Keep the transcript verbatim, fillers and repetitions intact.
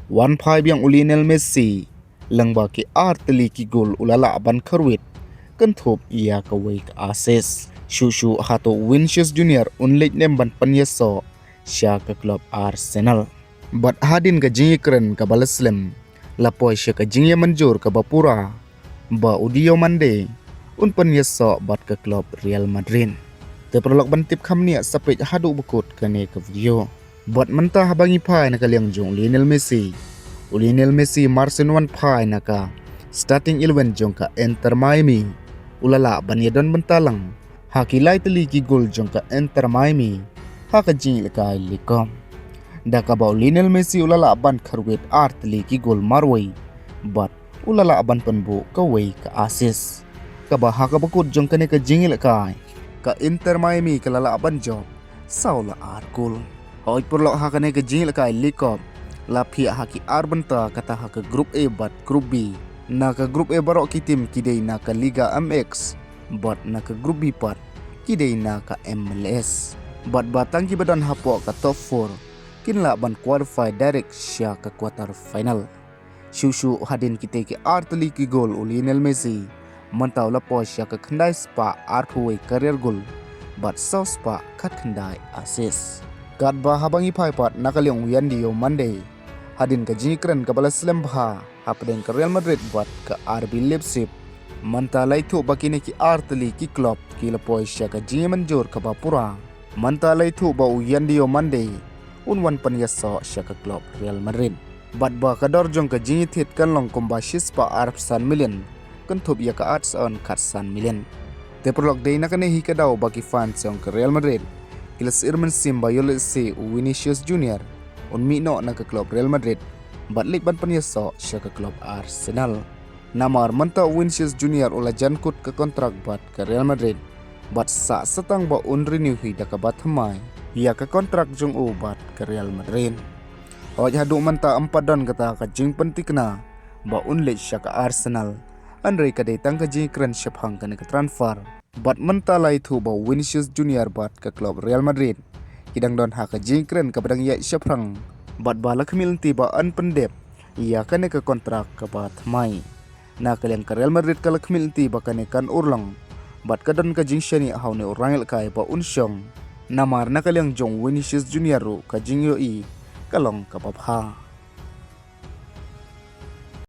Wan phai biang u Lionel Messi, lyngba ki ar tylli ki gol u la lah ban kyrwit, kynthup ïa kawei ka assist. Shuh shuh hato u Vinicius Junior un leit ne em ban pynïasoh sha ka club Arsenal. Bad hadien ka jingïakren kaba la slem, la poi sha ka jingïamynjur kaba pura, ba u Dio Monday un pynïasoh bad ka club Real Madrid. Te paralok, ban tip kham nia sa peit haduh ba kut kane ka video. Bad mynta haba ngi phai na ka liang jong u Lionel Messi, u Lionel Messi mar shen wan phai na ka starting eleven jong ka Inter Miami, u la lah ban ïadon bynta lang ha ki lai tylli ki gol jong ka Inter Miami ha ka jingïalehkai League Cup, da kaba u Lionel Messi u la lah ban kyrwit ar tylli ki gol marwei, bad u la lah ban pynbuh kawei ka assist, kaba ha kaba kut jong kane ka jingïalehkai, ka Inter Miami ka la lah ban jop saw la ar gol. Hooid paralok, ha kane ka jingïalehkai League Cup, la phiah ha ki ar bynta, kata ha ka Group A bad Group B. Na ka Group A baroh ki team ki dei na ka Liga M X, bad na ka Group B pat ki dei na ka M L S. Bad ba tang kiba don hapoh ka top four kin lah ban qualify direct sha ka quarter final. Shuh shuh hadien kitei ki ar tylli ki gol u Lionel Messi, mynta u la poi sha ka khyndai spah arphew wei career goal, bad saw spah khatkhyndai assist. Katba haba ngi phai pat na ka liang u Yan Dio Monday, hadien ka jingïakren kaba la slem bha hapdeng ka Real Madrid bad ka R B Leipzig, mynta la ïathuh ba kine ki ar tylli ki club ki la poi sha ka jingïamynjur kaba pura. Mynta la ïathuh ba u Yan Dio Monday un wan pynïasoh sha ka club Real Madrid, bad ba ka dor jong ka jingïathied kan long kumba shi spah arphew san million, kynthup ïa ka arphew san khatsan million. Te paralok, dei na kane hi ka daw ba ki fans jong ka Real Madrid ki la syier mynsiem ba ïoh lehse u Vinicius Junior un mih noh na ka club Real Madrid, bad leit ban pynïasoh sha ka club Arsenal. Namar mynta u Vinicius Junior u la jan kut ka kontrak bad ka Real Madrid, bad sah sa tang ba un renew hi da kaba thymmai ïa ka kontrak jong u bad ka Real Madrid. Hooid, haduh mynta ym pat don kata ka jingpynthikna ba un leit sha ka Arsenal, hynrei ka dei tang ka jingkren shaphang kane ka transfer. Bad mynta la ïathuh ba u Vinicius Junior bad ka club Real Madrid ki dang don ha ka jingkren kaba dang ïaid shaphrang, bad ba la khmih lynti ba yn pyndep ïa kane ka kontrak kaba thymmai. Na ka liang ka Real Madrid ka la khmih lynti ba kane kan urlong, bad ka don ka jingshaniah ha une u nongïalehkai ba un shong, namar na ka liang jong u Vinicius Junior ruh ka jingïohi ka long kaba bha.